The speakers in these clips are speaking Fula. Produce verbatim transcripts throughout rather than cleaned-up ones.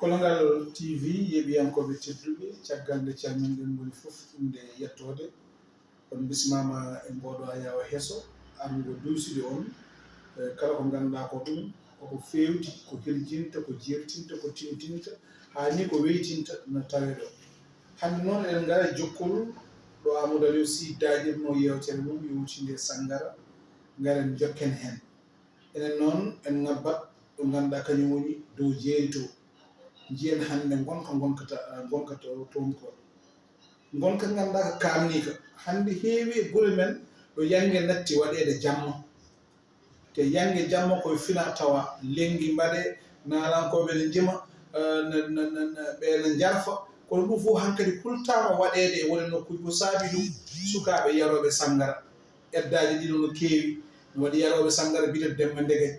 Kolongal T V, yeeɓiyankooɓe tedduɓe, caggal nde calminɗen moni fof, innde e yettoode, on mbismaama e mboɗo ayaawo heso, arngo duusude on, e kala ko ngannduɗaa ko ɗum, koko feewti, ko hirjinta, ko jertinta, ko tintinta, haa ni ko weytinta no tawee ɗo. Hannde noon eɗen ngara e jokkol ɗo Amadou Aliou Sy daajirno yeewtere mum yowtinde e sanngara, ngaren jokken heen. Enen noon, en ngabbat ɗo ngannduɗaa kañum woni dow jeeri to. Njiyen hannde ngonka, ngonka ta-, ngonka to-, toon ko. Ngonka ngannduɗaa ko kaamniika. Hannde heewi e gure men ɗo yannge natti waɗeede jamma. Te yannge jamma koye fina tawa, lenngi mbaɗe, naalankooɓe ne njima, eh, na, na, na, na, ɓe ne njarfa. Kono ɗum fof hankadi hultaama waɗeede e wone nokkuuji. Ko saabi ɗum? Sukaaɓe yarooɓe sanngara. Eddaaji ɗi no keewi. No waɗi yarooɓe sanngara biyeteeɗo Demba Ndegey.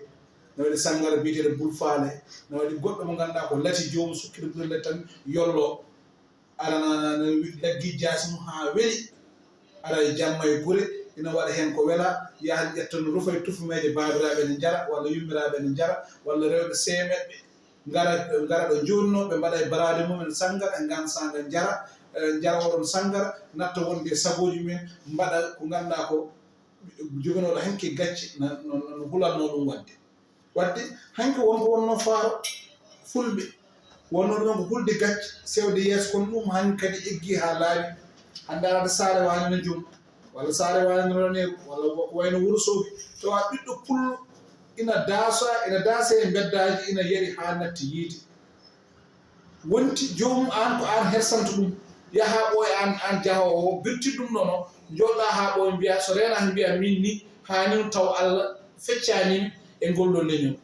No waɗi sanngara biyeteeɗo Bul Faale. No waɗi goɗɗo mo ngannduɗaa ko lati joomum sukkita gure nde tan yollo. Arana laggi jaasi mum haa weli. Ara e jamma e gure, ina waɗa heen ko wela, yaha ƴetta no rufa e tufumeeje baabiraaɓe ne njara, walla yummiraaɓe ne njara, walla rewɓe seemeɓɓe. Ngara, ngara ɗo jooni noon, ɓe mbaɗa e baraade mumen sanngara, e ngaan saanga njara, eh, njara oɗon sanngara, natta wonde e sagooji mumen, mbaɗa ko ngannduɗaa ko joginooɗo hanki gacce, na, no, no, no hulatnoo ɗum waɗde. Waɗde hanki won ko wonnoo faaro fulɓe, wonnoo ɗum ko hulde gacce, sewde yeeso, kono ɗum hanki kadi eggi haa laaɓi. Hannde aɗa saare waane no jum, walla saare waane no raneeru, walla ko wayno Wuro Soogi, tawa ɓiɗɗo pullo ina daasa, ina daasa e mbeddaaji, ina yari haa natti yiite. Wonti joomum aan ko aan hersanta ɗum, yaha ɓooya aan, aan jahoowo o, birti ɗum ɗono, njooɗɗaa haa ɓooya mbiyaa, so reenaaki mbiyaa, miin ni haani taw Allah feccaani mi e ngol ɗoo leñol.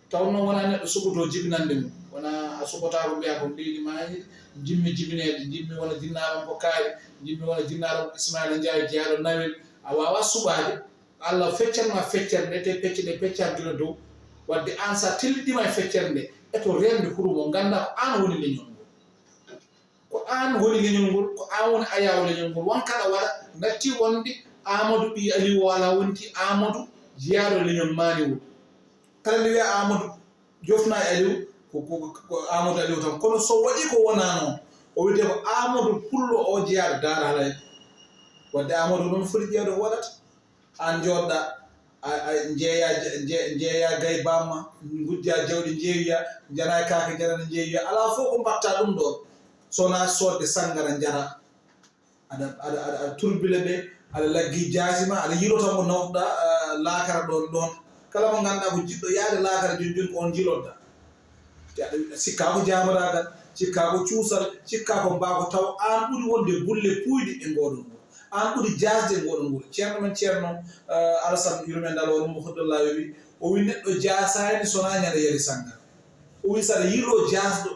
Taw noon wonaa neɗɗo suɓotoo jibinande mum, wonaa a suɓotaako mbiyaa ko leydi maayi, njimmi jibineede, njimmi wona jinnaaɗo ko kaari, njimmi wona jinnaaɗo ko Ismaila Njaay jeyaaɗo Nawel, a waawaa suɓaade, Allah feccan ma feccere nde, te pecce ɗe pecca gila dow. Waɗde aan, so a tellitiima e feccere nde, eto reende huru mo, nganndaa ko aan woni leñol ngol. Ko aan woni leñol ngol, ko aan woni ayaawo leñol ngol. Won kala waɗa, natti wonde Aamadu ɓii Aliw o alaa, wonti Aamadu jiyaaɗo leñol maaniwol. Kala nde wiya Aamadu, jofna e Aliw, ko, ko, ko, ko Amadou Aliw tan. Kono so waɗi ko wonaa noon, o wiyetee ko Amadou Pullo o jeyaaɗo Daara Halay. Waɗde Amadou noon foti ƴeewde ko waɗata. Aan njooɗɗaa, a, a njeeyaa, nje-, njeeyaa gay bamma, ngujjaa jawɗi njeewiyaa, njanaa e kaake njanana njeewiyaa. Alaa fof ko mbaɗtaa ɗum ɗoon, so wonaa soodde sanngara njaraa. Aɗa, aɗa, aɗa, aɗa turbile ɓe, aɗa laggi jaasi ma, aɗa yilota mo nawɗa, ah, laakara ɗoon, ɗoon. Kala mo ngannduɗaa ko jiɗɗo yaade laakara jooni jooni ko on njilodda. Te aɗa, aɗa sikkaa ko jaamaraagal, cikkaa ko cuusal, cikkaa ko mbaako, taw aan ɓuri wonde bulle puuyɗe e ngoɗon wuro. Aan ɓuri jaasde e ngoɗon wuro. Ceerno men Ceerno, ah, Alasan yurmee ndal o, mo Hoddollaahi wi, o wi neɗɗo jaasaani so wonaa ñande yari sanngara. O wi so aɗa yiloo jaasɗo,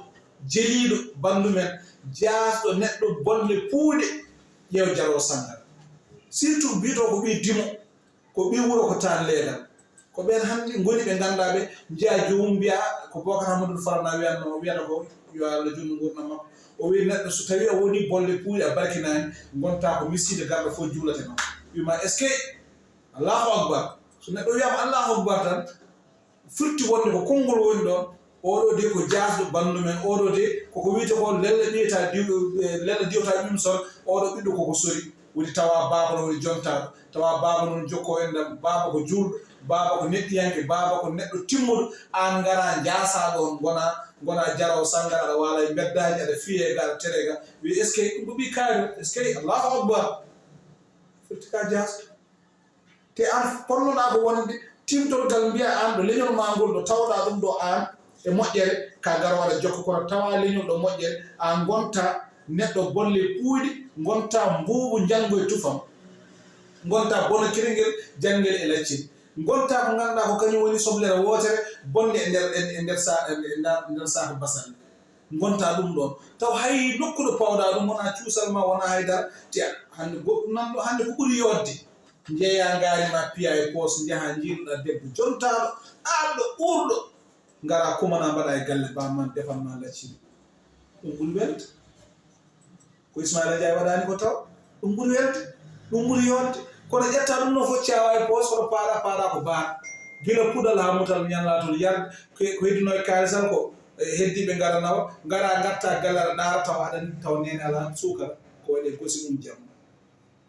jeliiɗo, banndu men, jaasɗo, neɗɗo bolle puuyɗe, ƴeew jaroo sanngara. Surtout biyetoo ko ɓii dimo, ko ɓii wuro ko taan leegal. Ko ɓeen hannde ngoni ɓe ngannduɗaa ɓe, njiyaa joomum mbiyaa ko Bookar Hammadul Farana wiyatnoo, wiyata ko yo Allah juutnu nguurndam makko. O wiyi neɗɗo so tawii a wonii bolle puuyɗe a barkinaani, ngontaa ko misiide garɗo fof juulate ma. Wiyi ma est-ce que Allahu Akbar. So neɗɗo wiyaama Allahu Akbar tan, firti wonde ko konngol woni ɗoon, oɗo de ko jaasɗo banndu men, oɗo de koko wiyetee ko lella ɗiyotaa diw-, eh, lella diyotaa ɗum sor, oɗo ɓiɗɗo koko sori. Woni tawa baaba no woni jontaaɗo, tawa baaba noon jokkoo enɗam, baaba ko juulɗo, baaba ko neɗɗiyanke, baaba ko neɗɗo timmuɗo, aan ngaraa njaasaa ɗoon, ngonaa, ngonaa jaroowo sanngara, aɗa waala e mbeddaaji, aɗa fiyee ga, aɗa teree ga, wiyi est-ce que ɗum ko ɓii kaari, est-ce que Allahu Akbar. Firti ka jaasɗo. Te aan ponnoɗaa ko wonde timtorgal mbiyaa aan ɗo leñol maa ngol ɗo tawɗaa ɗum ɗo aan e moƴƴere ka garoo aɗa jokka, kono tawaa leñol ɗo moƴƴere, aan ngontaa neɗɗo bolle puuyɗe, ngontaa mbuubu njanngo e tufam, ngontaa bono kiringel janngel e laccel, ngontaa ko ngannduɗaa ko kañum woni soblere wootere bonnde e nder, e nder sa-, e nder, nder saaka basal. Ngontaa ɗum ɗoon. Taw hay nokku ɗo pawɗaa ɗum wonaa cuusal ma, wonaa hay dara. Te hannde goɗɗum nan ɗo, hannde ko ɓuri yooɗde. Njeeyaa ngaari ma, piyaa e poos, njahaa njiiloɗaa debbo jontaaɗo, aaɗɗo, uurɗo. Ngaraa kumanaa mbaɗaa e galle bamma, defan ma lacciri. Ɗum ɓuri welde. Ko Ismaila Njaay waɗaani ko taw? Ɗum ɓuri welde, ɗum ɓuri yooɗde. Kono ƴettaa ɗum ɗo fof caawaa e poos, kono paaɗaa, paaɗaa ko baar. Gila puɗal haa mutal ñallaa toon yarde, ko, ko heddinoo e kaalisal ko, Heddiiɓe ngara nawa, ngara ngarta galle aɗa ndaara tawa aɗa tawa neene alaa suukara, ko waɗi e gosi mum jamma.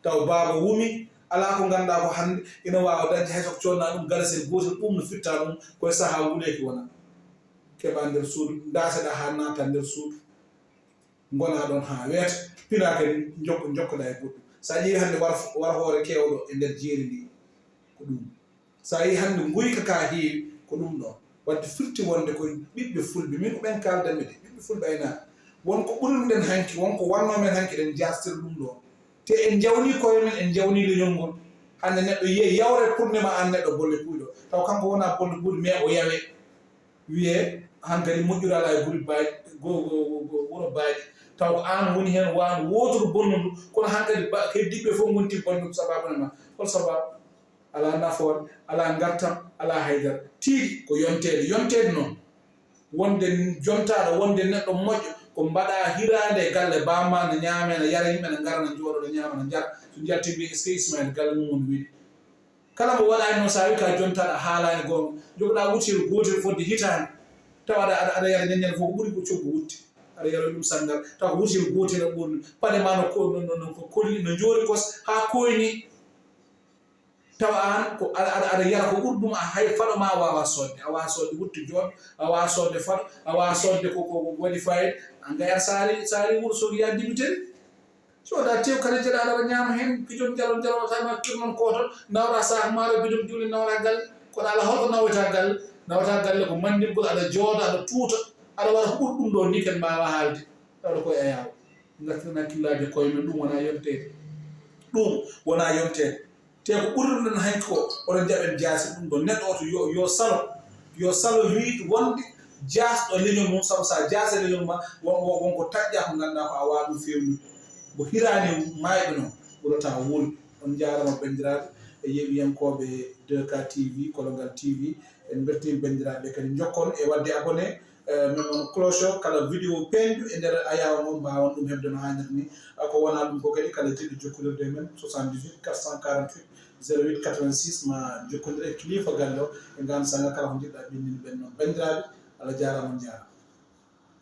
Taw baaba wumi, alaa ko ngannduɗaa ko hannde ina waawa dañde hay so ko coodnaa ɗum galasel gootel ɗum no fitta ɗum koye sahaa wuleeki wona. Keɓa nder suudu, ndaaseɗaa haa naata nder suudu. Ngona ɗon haa weeta, pinaa kadi njokko njokkoɗaa e goɗɗum. So a ƴeewi hannde war war hoore keewɗo e nder jeeri ndi ko ɗum. So a yii hannde nguyka ka heewi ko ɗum ɗon. Wadde firti wonde ko ɓiɓɓe fulɓe, min ko ɓen kaaldanmi de, ɓiɓɓe fulɓe aynaaɓe. Won ko ɓuri ɗum ɗen hanki, won ko wannoo men hanki ɗen jaastira ɗum ɗon. Te en jawni koye men, en jawni leñol ngol. Hannde neɗɗo yiya yawre pour ne ma an neɗɗo bolle puyɗo. Taw kanko wonaa bolle puyɗo, mais o yawe. Wiye hankadi moƴƴude alaa e guri baaɗi, go- go- go- go- wuro baaɗi. Taw ko aan woni heen waano wooturu bonnundu, kono hankadi ba- heddiiɓe fof ngonti bonnude sababu ne ma. Hol sababu? Alaa nafoore, alaa ngartam, alaa haydara. Tiiɗi ko yonteede. Yonteede noon, wonde jontaaɗo, wonde neɗɗo moƴƴo, ko mbaɗaa hiraande e galle baamma, ne ñaame, ne yara, yimɓe ne ngara, ne njooɗo, ne ñaama, ne njara. So njalti mbiye, est-ce que Ismaïla galle mum woni weɗi? Kala mo waɗaani noon, so a wii ka jontaɗo, a haalaani goonga. Jogoɗaa wutiyel gootel fodde hitaande, tawa aɗa, aɗa, aɗa yara ñande fof ko ɓuri ko coggu wutte. Aɗa yara ɗum sanngal, tawa ko wutiyel gootel a ɓurni. Paɗe ma no ko, no, no, no ko koli, no njoori kos, haa koyni. Tawa aan ko aɗa, aɗa, aɗa yara ko ɓuri ɗum, a hay faɗo ma a waawaa soodde. A waawaa soodde wutte jooɗ, a waawaa soodde faɗo, a waawaa soodde ko, ko, ko waɗi fayida. An kay aɗa saari, saari wuro so wiyaa dibiteri. Cooda tew kala jeɗa aɗa ñaama heen, pijol njalo njalo, tawi ma kirnon kooto, nawra saak maaro bidon diwli, nawra galle. Kono ala holko nawata galle? Nawata galle ko mandiggol, aɗa jooda, aɗa tuuta, aɗa waɗa ko ɓuri ɗum ɗo ni, ken mbaawa haalde. Tawde koye ayaawo. Ngartirana hakkillaaji koye men, ɗum wona yonteede. Ɗum wona yonteede. Te ko ɓuri ɗum ɗon hanki ko, oɗon njaɓen jaasi ɗum ɗon. Neɗɗo oto yo, yo salo, yo salo wiide wonde jaasɗo leñol mum, sabu so a jaasi leñol ma, won, won, won ko taƴƴa ko ngannduɗaa ko a waawaa ɗum feewnude. Ko hiraani maayɓe noon, ɓurata wul. On njaarama banndiraaɓe e yeeɓiyankooɓe deux K T V, Kolongal T V. En mbeltiima banndiraaɓe kadi njokkon e waɗde abonné, eh, men on cloche o, kala vidéo peeñɗo e nder ayaawo mon mbaawan ɗum heɓde no haanirta ni. Ah, ko wonaa ɗum ko kadi kala jiɗɗo jokkondirde e men, soixante-dix-huit quatre cent quarante-huit zéro huit quatre-vingt-six, ma jokkondir e kilifa galle o e ngaan sanga kala ko njiɗɗaa ɓinnini ɓen noon. Banndiraaɓe, Allah jaaraama, on njaaraama.